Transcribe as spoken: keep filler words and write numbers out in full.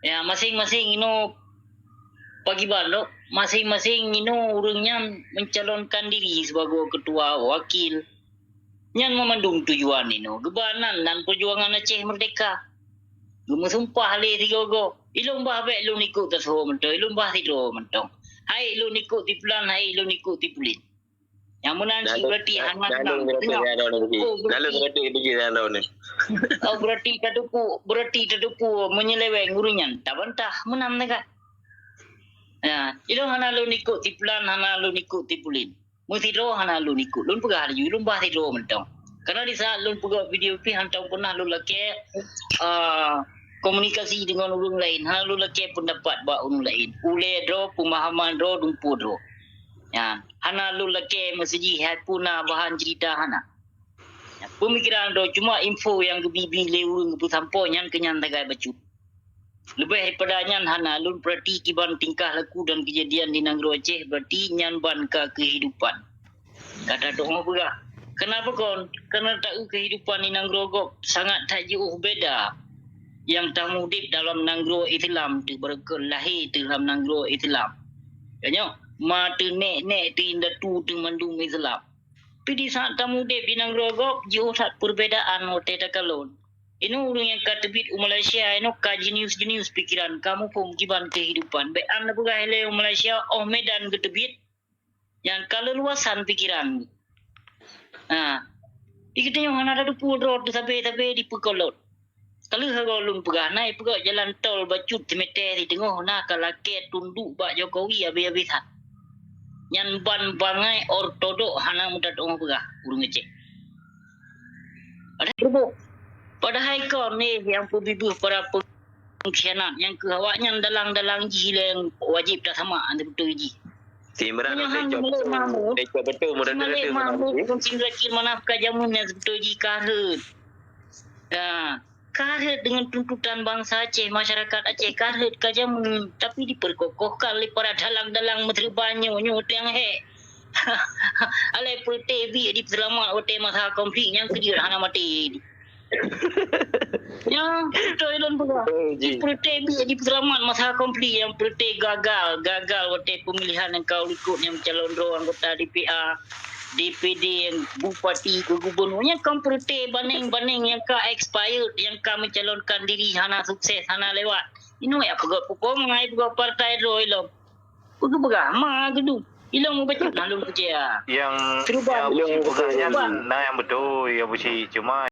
Ya, masing-masing inoe pagiban lom, masing-masing inoe ureuëng nyan mencalonkan diri sibagoe ketua wakil. Nyan meumandum tujuan inoe geuba nan, nan peujuangan Aceh Merdeka. Geumeusumpah lé sigoe-goe, "Ilôn bah bék lôn ikot tasoe mantong, ilôn bah sidroe mantong. Hai lôn ikot sipulan, hai lôn ikot sipulen." Nyang meunan cit berarti hana seunang. Oh, berarti tateupeue, berarti tateupeue menyeleweng ureuëng nyan tabantah meunan teuka. Ya, ilôn hana lôn ikot sipulan, hana lôn ikot sipulen. Meusidroe hana lôn ikot. Lôn peugah laju, lôn bah sidroe mantong. Karena di saat lôn peugah video pih hana pernah lôn lakée, ah, komunikasi dengan ureuëng laén, hana lôn lakée pendapat bak ureuëng laén. Ulée droe, pemahaman droe, dumpeue droe. Ya, hana lôn lakée meusijih hai puna bahan cerita hana. Ya, pemikiran droe cuma info nyang geubi-bi lé ureuëng geupeusampoe nyan keu nyan sagai bacut. Leubeh daripada nyan hana lôn peurati kiban tingkah laku dan keujadian di nanggroe Aceh, berarti nyan ban ka keuhidupan. Kata Tok Ngo peugah, "Kenapa kon? Karena taeu keuhidupan di nanggroe gob sangat that jiôh beda nyang tamudeb dalam nanggroe Islam teuh, barokon lahé teuh lam nanggroe Islam. Tanyoe ma teuh nek-nek teuh indatu teuh mandum Islam. Tapi di saat tamudeb di nanggroe gob jiôh that perbedaan watée takalon. Inoe ureuëng nyang ka teubiet u Malaysia, inoe ka jenius-jenius pikiran, ka muphom kiban keuhidupan. Bék an neupeugah ilée u Malaysia, óh Medan geuteubiet, nyan ka leuluasan pikiran." Ha. Di geutanyoe hana tateupeue droe teuh sabe-sabe dipeukolot. Ka lheueh goe lôn peugah, na ipeugot jalan tol bacut simeter di teungoh na ka lakée tunduk bak Jokowi abéh-abéh that. Nyan ban bangai ortodok hana meutateupeue peugah ureuëng Aceh. Padahai, padahai kon eh nyang peubibeuh para pengkhianat nyang keu awaknyan dalang-dalang jih lé nyang wajéb tasamak beutôi jih. Si Imran Meunyoe hana Malik Mahmud, si Malik Mahmud ngon si Zakir Manaf ka jameun nyang beutôi jih ka rhot. Ya. Ka rhot deungon tuntutan bansa Aceh, masyarakat Aceh ka rhot ka jameun, tapi diperkokohkan lé para dalang-dalang meuseureuban nyoe, nyoe nyang hék. Alah, Peureute biek dipeuseulamat watée masa konflik, nyang keujeuet hana maté. Nyan beutôi lôn peugah. Peureute biek dipeuseulamat masa konflik, nyang Peureute gagal, gagal watée peumilihan nyang ka likot nyang calon droe anggota D P A, D P D, bupati, gubernur. Nyan kon Peureute baneng-baneng nyang ka expired, nyang ka mencalonkan diri hana sukses, hana lewat. Inoe ya peugah pukon ngai peugah partai droe lom. Peugah-peugah ma geudu. Ilong mubacut na lôn peucaya. Nyang Abu Syik peugah nyan na nyang beutôi, Abu Syik. Cuma